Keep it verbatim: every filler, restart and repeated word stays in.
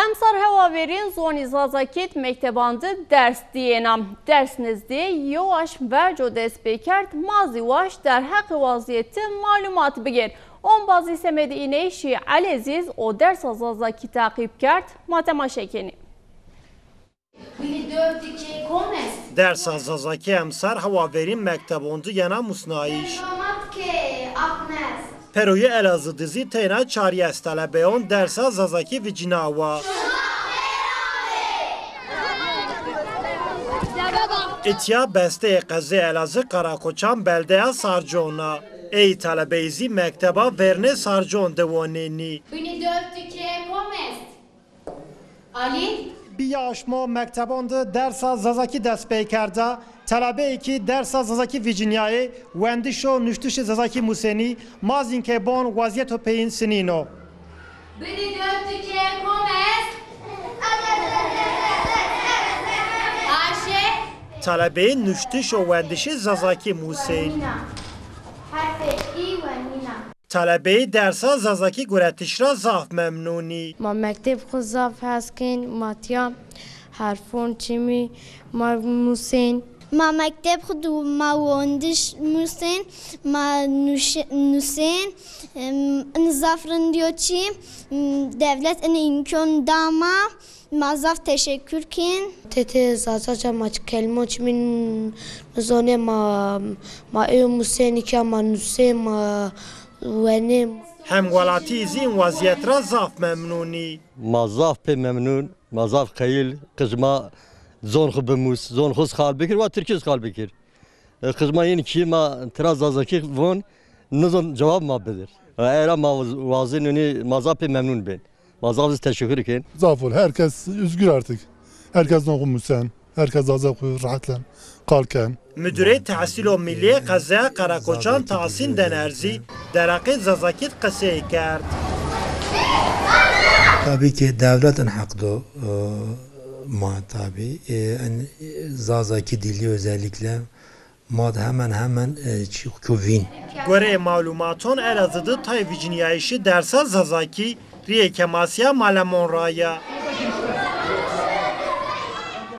Emsar hewa verîn zonî zazakî di mekteban di ders dîyêna. Ders nizdî yew aşm verco dest pêkerd, ma zî waşt derheqê wazîyetî malumat bigêr. Ombazî semedê îney şî Elezîz û dersa zazakî teqîb kerd, ma temaşe kenî. Binî dewtî kê kom est? Dersa zazakî emsar hewa verîn mektebon di yena musnayîş. Bernamat kê aqnest. Peroyê Elazığ di zî teyna çar-yes telebeyon dersa zazakî vicîna wa. Îtya besteyê qezê Elazığ Karakoçan beldeya Sarcon a. Ey telebeyî zî mekteba vernê Sarcon de wonênî. Binî dewtî kê kom est? Alî? Bîya aşmo mekteban de dersa zazakî dest pê kerda. Telebeyê kî dersa zazakî vicînîyayê, wendiş û nuştişê zazakî musênî, ma zî inkê bon wazîyeto peyîn sinîno. Binî dewtî kê kom est? Aşê? Telebeyê nuştiş û wendişê zazakî musên. Herfê î wenîna. Telebeyê dersa zazakî guretiş ra zaf memnûn î. Ma mekteb xwu zaf hes kên, ma tiya herfon çimî ma musên. Ma mekteb xwu di ma wondiş musên, ma nuşe-, nusên, em, in zaf rind yo çî, em, dewlet in îmkon da ma. Ma zaf teşekkür kên. Tê tê Zazaca ma çi kelîmo çimî nizonê ma, ma ê musênî ke ma nusê ma wenê. Hemwelatî zî in wazîyet ra zaf memnûn î. Ma zaf pê memnûn, ma zaf qeyil, qij ma zon xwu bimus, zon xwu xal bikir, wa tirkî xal bikir. E, qij ma yin kî ma tira zazakî von, nizon cewab ma bidir. E, era ma wazê nunî ma zaf pê memnûn bên. Ma zaf zî teşekkür kên. Zaf ol, herkes özgür artık. Herkes zon xwu musen, herkes zaza xwu rahatlen, qal ken. Müdürê Tehsîlo Millî yê qezeya Karakoçan Tahsîn Dener zî derheqê zazakî di qisey kerd. Tabii ki devletin hakkı do, e, ma tabii. E, en, Zazaki dili özellikle ma di hemen hemen, e, çî xwu vîn. Goreyê malumaton Elazığ di tayê vicînîyayîşê dersa zazakî rîyê kemasîya malemon ra ya.